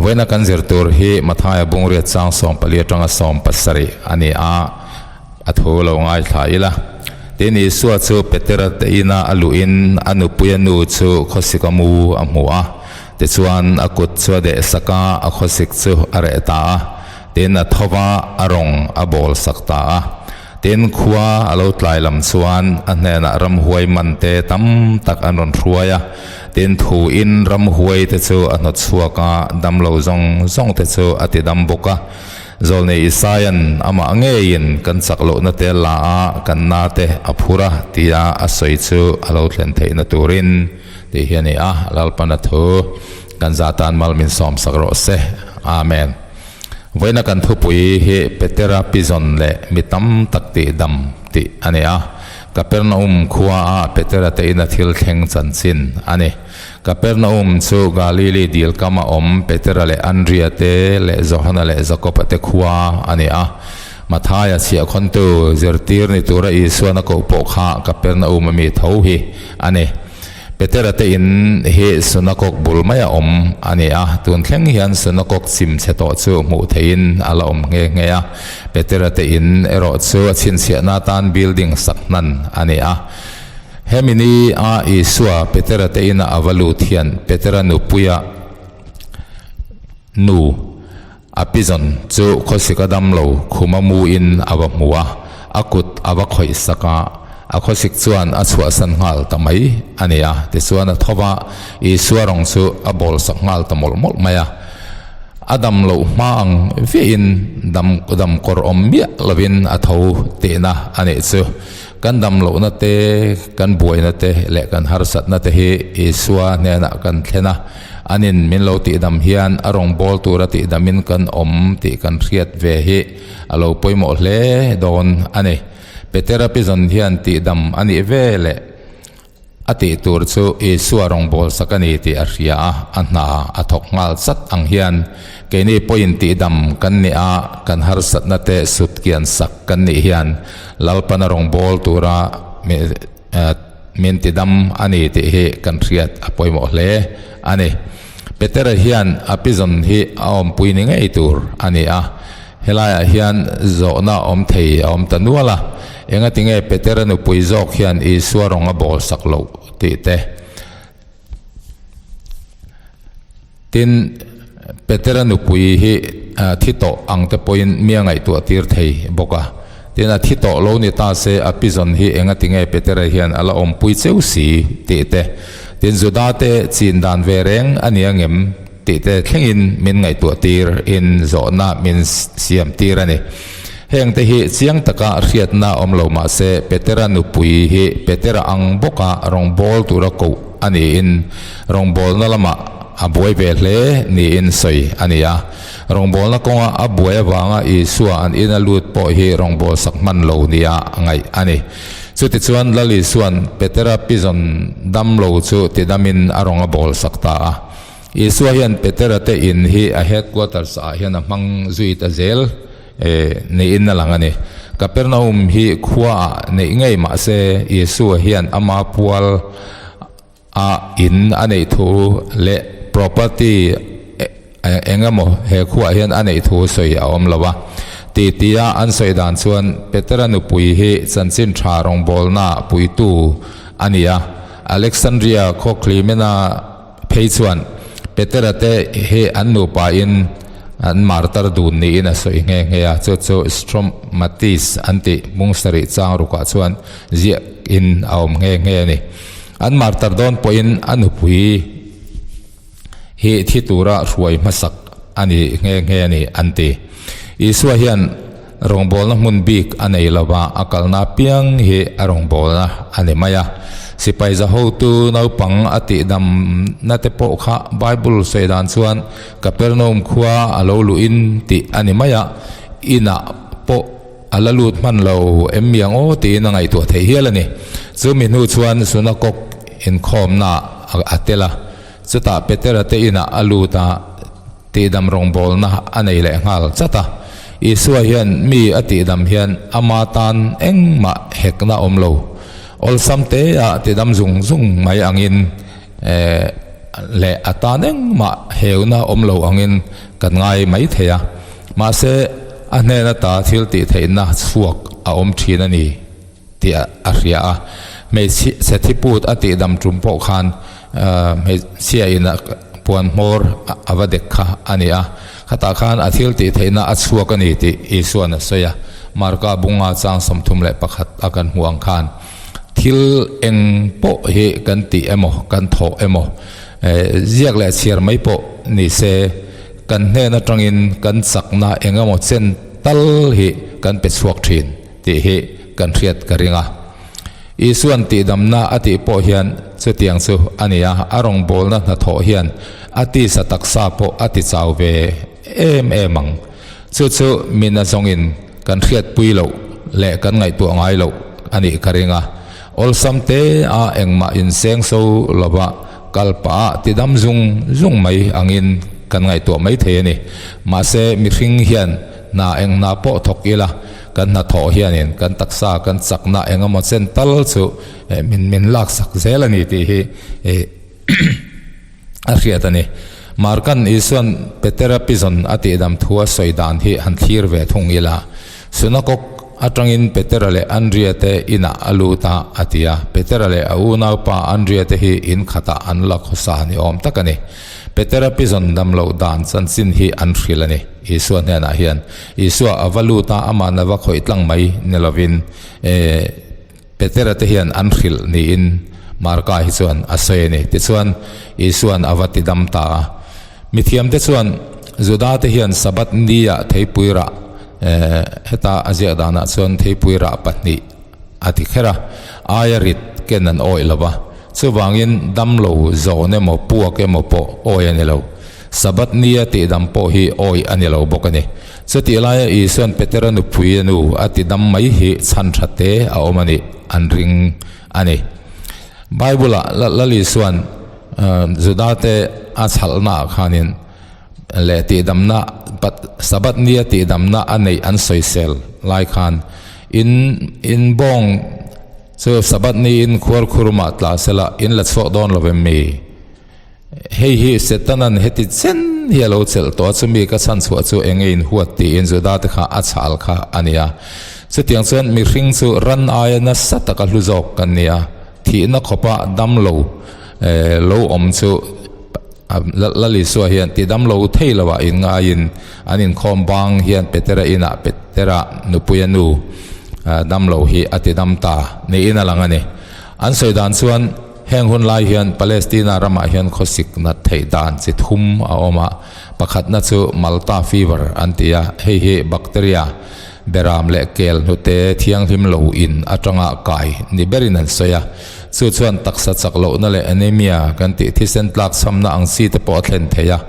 Vawiina kan zir tur hi Mathaia bungriat chang 14 atanga 17 a ni a, a thu lo ngaithla ila. Tin, Isua chu Petera te ina a luhin a nupuia nu chu khawsik a mu a hmu a, tichuan a kut chu a deh sak a, a khawsik chu a reh ta a. Tin, a tho va, a rawng a bawl sak ta a. Tin, khua a lo tlai lam chuan a hnenah ramhuai man te tam tak an rawn hruai a. Tin, thuin ramhuai te chu a hnawt chhuak a, damlo zawng zawng te chu a ti dam bawk a. Zawlnei Isaia'n amah ngeiin kan chak lohna te la a, kan na te a phur a tia a sawi chu a lo thlen theihna turin tih hi a ni a, Lalpana thu kan zatan mal min sawmsak rawh se. Amen. Vawiina kan thupui hi Petera pizawn leh mi tam tak tih dam tih a ni a. Kapernaum khua a Petera te ina thil thleng chanchin a ni. Kapernaum chu Galili dil kama awm Petera leh Andria te leh Johana leh Jakoba te khua a ni a. Mathaia chhiahkhawntu zirtir ni tura Isuan a koh pawh kha Kapernaum a mi tho hi a ni. Petera te in hi Sunakok bul maia awm a ni a, tun thleng hian Sunakok chim chhe tawh chu hmuh theihin a la awm nghe nghe a. Petera te in erawh chu a chhinchhiahna atan building sak hnan a ni a. Hemi ni a Isua Petera te ina a va lut hian Petera nupuia nu a pizawn chu khawsik a dam lo khuma mu in a va hmu a, a kut a va khawih sak a, a khawsik chuan a chhuahsan nghal ta mai a ni a, tichuan a tho va, Isua rawng chu a bawl sak nghal ta mawlh mawlh mai a. A dam loh hma ang viahin dam dam kawr awm miah lovin a tho tihna a nih chu. Kan dam lohna te, kan buaina te leh kan harsatna te hi Isua hnenah kan thlen a, Anin min lo tihdam hian a rawn bawl tura tihdamin kan awm tih kan hriat ve hi a lo pawimawh hle dawn a ni. Petera pizawn hian tihdam a nih ve leh a tih tur chu Isua rawn bawl sak a ni tih a hria a, a hna a thawk nghal chat ang hian keini pawhin tihdam kan nih a, kan harsatna te sut kian sak kan nih hian Lalpana rawn bawl tura Min ti dam a ni tih hi kan hriat a pawimawh hle a ni. Petera hian a pizawn hi a awmpui ni ngei tur a ni a, helaiah hian zawhna awm thei a awm ta nual a, engatinge Petera nupui zawk hian Isua rawng a bawl sak loh tih te. Tin, Petera nupui hi thi tawh ang te pawhin mi a ngaihtuah tir thei bawk a. Tin, a thi tawh lo ni ta se a pizawn hi engatinge Petera hian a la awmpui cheu si tih te, tin Juda te chin dan ve reng a ni angem tih te thlengin min ngaihtuah tir in zawhna min siam tir a ni. Heng te hi chiang taka hriatna awm lo mah se Petera nupui hi Petera ang bawka rawngbâwl tura koh a niin rawngbâwlna lamah a buai ve hle niin sawi a ni a. Rawngbâwlna kawnga a buai avanga Isua an ina lut pawh hi rawngbâwl sak hman lo nia ngaih a ni. Chutichuan Lal Isua'n Petera pizawn dam lo chu tidamin a rawn a bâwl sak ta a. Isua hian Petera te in hi a headquarters ah hian a hmang zui ta zel niin a lang a ni. Kapernaum hi khua ah neih ngei mah se Isua hian ama pual a in a neih thu leh property eng emaw he khua ah hian a neih thu sawi a awm lo a. Titi a an sawi dan chuan Petera nupui hi chanchin tha rawngbawlna puitu a ni a, Alexandria khaw Clemena Phei chuan Petera te hi an nupain an martar dun niin a sawi nghe nghe a, chu chu Stromatis an tih hmung sarih chang rukah chuan ziah in a awm nghe nghe a ni. An martar dawn pawhin a nupui hi thi tura hruai hmasak a ni nghe nghe a ni an ti. Isua hian Rawngbawlna hmun bik a nei lo va, a kalna apiang hi a rawngbawlna a ni mai a. Sipai za hotu naupang a tihdam na te pawh kha Bible sawi dan chuan Kapernaum khua a lo luhin tih a ni mai a, inah pawh a la lut hman lo em mi ang aw tiin a ngaihtuah theih hial a ni. Chumi hnu chuan Sunakok inkhawmna a tel a, chutah Petera te inah a lut a. Tihdam rawngbawlna a nei leh nghal chat a. Isua hian mi a tihdam hian ama tan engmah hekna awm lo. Awlsam te ah tidam zung zung mai angin eh. leh a tan engmah heuna awm lo angin kan ngai mai thei a. Mahse, a hnen ata thil tih theihna chhuak a awm thin a ni tih a hria a. Hmeichhe thiput a tihdam tum pawh khan hmeichhia in a puan hmawr a va dek kha a ni a. Khatah khan a thil tih theihna a chhuak a ni tih Isua'n a sawi a. Marka bunga chang 31 a kan hmuh ang khan thil eng pawh hi kan tih emaw kan thawh emaw ziak leh chhiar mai pawh ni se, Kan hnen atangin kan chakna eng emaw chen tal hi kan pe chhuak thin tih hi kan hriat ka ring a. Isua'n tihdamna a tih pawh hian chutiang chu a ni a, a rawngbawlna hnathawh hian a tisa taksa pawh a ti chau ve em em ang. Chu chu mina zawngin kan hriatpui loh leh kan ngaihtuah ngai loh a nih ka ring a. Awlsam te a engmah inseng so lova Kal pah ah tidam zung zung mai angin kan ngaihtuah mai thei a ni. Mahse mihring hian hna eng hna pawh thawk ila, kan hnathawh hianin kan taksa kan chakna eng emaw chen tal chu min min laksak zel a ni tih hi a hriat a ni. Markan Isuan Petera pizawn a tihdam thu a sawi dan hi han thlir ve thung ila, Sunakok Atangin Petera leh Andria te inah a lut a, a ti a. Petera leh a unaupa Andria te hi in khatah an la khawsa ni awm tak a ni. Petera pizawn dam loh dan chanchin hi an hrilh a ni. Isua hnenah hian Isua a va lut a, amah na va khawih tlang mai ni lovin Petera te hian an hrilh niin Marka hi chuan a sawi a ni. Tichuan, Isua'n a va ti dam ta a. Mithiamte chuan Juda te hian Sabbath ni-ah theipui rah, heta a ziak danah chuan theipui rah pahnih a ti kher a, aia rit ken an awih lo va. Chuvangin damlo zawn emaw puak emaw pawh awih a ni lo. Sabbath ni-a tihdam pawh hi awih a ni lo bawk a ni. Chutih laia Isua'n Petera nupui a nu a ti dam mai hi chhan tha te a awm a nih an ring a ni. Bible-ah Lal Isua'n Judate a chhalhnaah khanin leh tihdamna Sabbath nia tihdamna a neih an sawisel lai khan in in bawng chu Sabbath niin khuarkhurumah tla sela in la chhuak dawn lo em mi? Hei hi Setanan heti chen hi a lo chelh tawh a, chumi ka chhan chhuah chu eng nge in huat tiin Juda te kha a chhal kha a ni a. Chutiang chuan mihring chu ran aia nasa taka hlu zawk kan ni a, thihna khawpa dam lo lo awm chu Lal Isua hian ti dam lo thei lo ah in ngaiin an inkhawm bang hian Petera inah Petera nupuia nu dam lo hi a ti dam ta niin a lang a ni. An sawi dan chuan Heng hun lai hian Palestina ramah hian khawsik nat theih dan chi thum a awm a, pakhatna chu Malta fever an ti a, hei hi bacteria, beram leh kel hnute thianghlim lo in atanga kai ni berin an sawi a, chu chuan taksa chak lohna leh anemia kan tih thisen tlak chhamna ang chi te pawh a thlen thei a,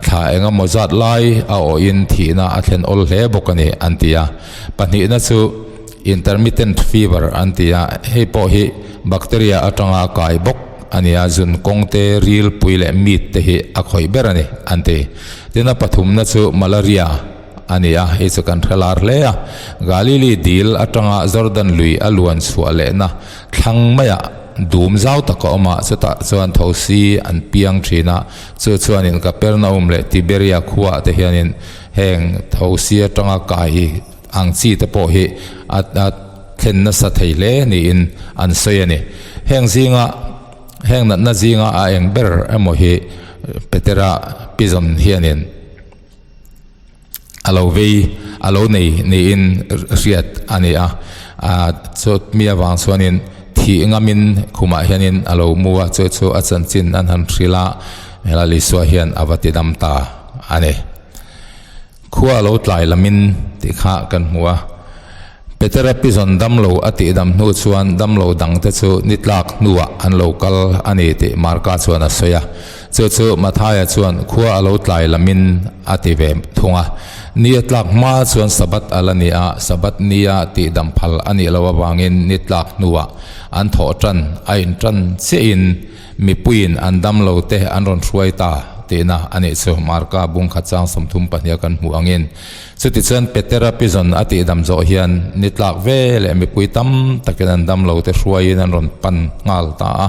thla engemaw zat lai a awhin thihna a thlen awl hle bawk a ni an ti a, pahnihna chu. Intermittent fever an ti a, hei pawh hi bacteria atanga kai bawk a ni a, zun kawng te, ril pui leh meat te hi a khawih ber a ni an ti. Tin a pathumna chu malaria a ni a, hei chu kan hre lar hle a, Galili dil atanga Jordan lui a luan chhuah lehna thlang maiah dum zau tak a awm a, chutah chuan thosi an piang thin a, chu chuanin Kapernaum leh Tiberia khuaah te hianin heng thosi atanga kai hi Ang chi te pawh hi a thlen nasa thei hle niin an sawi a ni. Heng zinga heng natna zinga a eng ber emaw hi Petera pizawn hianin a lo vei a lo nei niin hriat a ni a. Chu mi avang chuanin thih ngamin khumah hianin a lo mu a, chu chu a chanchin an han hrilh a, Lal Isua hian a va tidam ta a ni. Khua a lo tlai lamin tih kha kan hmu a. Petera pizawn damlo a tihdam hnu chuan damlo dangte chu ni tlak hnuah an lo kal a ni tih Marka chuan a sawi a. Chu chu Mathaia chuan khua a lo tlai lamin a ti ve thung a. Ni a tlak hma chuan Sabbath a la ni a, Sabbath nia tihdam phal a nih loh avangin ni tlak hnuah an thawh tan a intan chiahin Mipuiin an damlo te an rawn hruai ta tihna a nih chu Marka bung khat chang 32 a kan hmuh angin. Chutichuan Petera pizawn a tihdam zawh hian ni tlak ve leh mipui tam takin an damlo te hruaiin an rawn pan nghal ta a.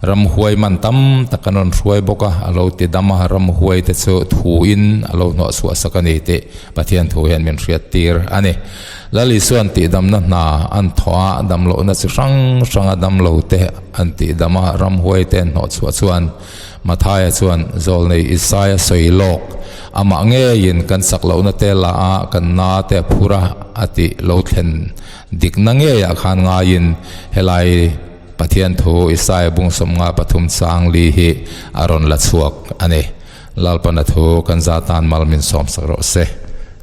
Ramhuai man tam tak an rawn hruai bawk a, a lo ti dam a, ramhuai te chu thuin a lo hnawh chhuah sak a ni tih Pathian thu hian min hriat tir a ni. Lal Isuan tihdamna hna an thawh a, damlohna chi hrang hranga damlo te an tihdam a, ramhuai te an hnawh chhuah chuan Mathaia chuan Zawlnei Isaia sawi lawk, amah ngeiin kan sak lohna te la a, kan na te a phur a, a tih lo thlen dikna ngeiah khan ngaiin helai Pathian thu Isaia bung 53 chang li hi a rawn la chhuak a ni. Lalpana thu kan za tan mal min sawmsak rawh se.